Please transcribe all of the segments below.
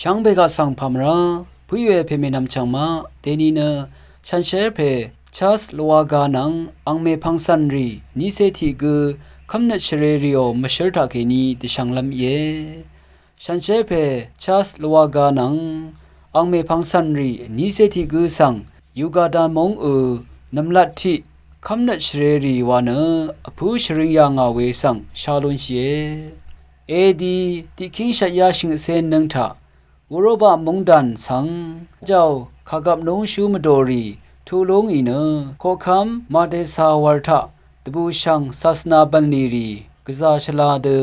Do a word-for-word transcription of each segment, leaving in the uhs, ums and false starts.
Shvngbe gaq svng pàmvrá pø̀í we pè mènvm chv̀ngmaq dèni nø shànshér pè Charles Lwakga nvng angmè pvngcv̀nrì vnícé tiq gǿ kv́mnøt shvrerìò mvshǿl taqkèní dvshvnglv́m íe. Shànshér pè Charles Lwakga nvng angmè pvngcv̀nrì vnícé tiq gǿ svng Yuqada móng ø nv̀mlat tiq kv́mnøt shvrerì wa nø vpǿ shvring yà ngà we svng sha lúnshìe. Edi tiqkíng shvtyá shvngøtcé nǿng taq Uropa mungdan svng jàò kàgvp núngshú mvdòrì tuq lúngì nø koqkv́m Madesa wv̀r taq dvbùshv̀ng sasvna bv̀nlìrì gvzà shvla dø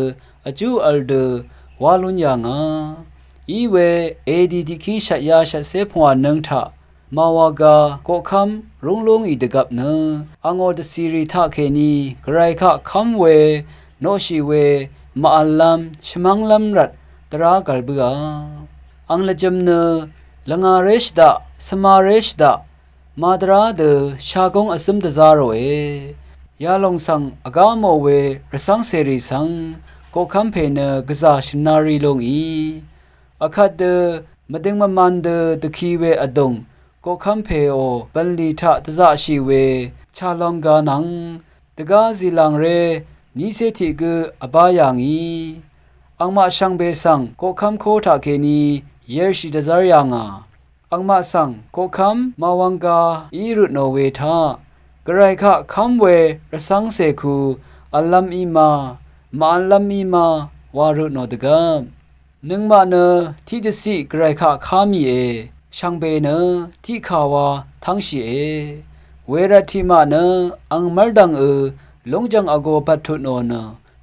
vjú vl dø wá lún yà ngà. Iwe edi tiqkíng shvtyá shvtcé pungwà nǿng taq Mawaga koqkv́m rúng lúngì dvgvp nø angò dvcìrì taqkèní gvray kaq kv́m we noqshì we màvllv́m shvmv́nglv́m rvt dvrá gv̀l bǿà. Ang lvjø̄m nø lvngaré shvdaq svmaré shvdaq madvrá dø shagóng vzǿm dvzá ròe. Yalòng svng vgá mò we rvcv́ngcèrì svng koqkv́m pè nø gvzà shvnari lúngì. Vkvt dø mvdøng mvman dø dvki we vdùng koqkv́m pèò bv̀nlì taq dvzaqshì we Chalonga nvng dvgá zìlàngré vnícé tiq gǿ vbá yà ngì. Angmaq shvngbe svng koqkv́m kó taqkèní yershì dvzv́r yà ngà. Angmaq svng koqkv́m Mawanga í røtnò we taq gvray kaq kv́m we rvcv́ngcè ku vllv́m í ma màvllv́m í ma wa røtnò dvgvp. Nøngmaq nø tiqdvciq gvray kaq ká mìe, shvngbe nø tiqkà wa tv́ngshìe. Wervt tiqmaq nø ang mv́rdv̀ng ø lúngjv̀ng vgō bvttut nò nø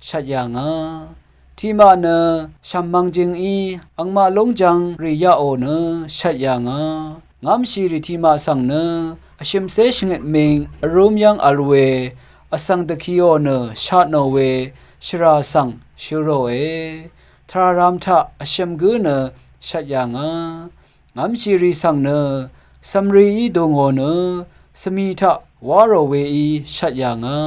shvt yà ngà. Tiqmaq nø shv̀m mvngjøngí angmaq lúngjv̀ng rì yaqò nø shvt yà ngà. Ngv́mshìrì tiqmaq svng nø vshø̀mcé shvngøt ming vrúm yv́ng vl we vsvng dvkiò nø shatnò we shvrà svng shø̄ ròe. Tvràram taq vshø̀m gǿ nø shvt yà ngà. Ngv́mshìrì svng nø cv̀mrií dùngò nø cv̀mì taq wá rò weí shvt yà ngà.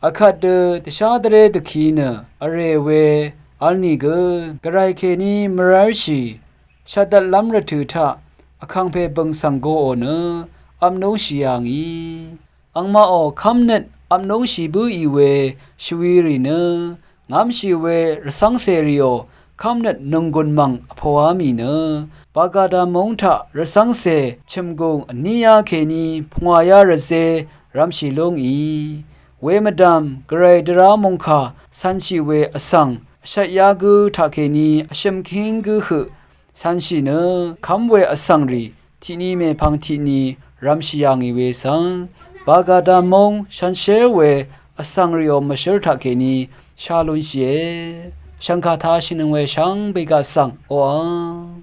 Vkvt dø dvshá dvré dvki nø vrè we vl nìgø gvray kèní mvrv́rshì shvtdvtlv́m rvtø̀ taq vkàngpè bø̀ng svng goò nø vpnúngshì yà ngì. Angmaqò kv́mnøt vpnúngshì bǿì we shvwirì nø ngv́mshì we rvcv́ngcèrìò kv́mnøt nònggùn mv̀ng vpòá mì nø Bagada móng taq rvcv́ngcè chø̀mgùng vníyá kèní pungwàyá rvzé rv̄mshì lúngì. Wemvdv̀m gvray dvrá mòngkà cv̄nshì we vsvng vshvtyá gǿ taqkèní vshø̀m kíng gǿ høq cv̄nshì nø kv́m we vsvngrì tiqni mèpvng tiqni rv̄mshì yà ngì we svng Bagada móng shànshér we vsvngrìò mvshǿl taqkèní shá lúnshìe. Shv̀ngkà tashìnøng we shvngbe gaq svng oqvng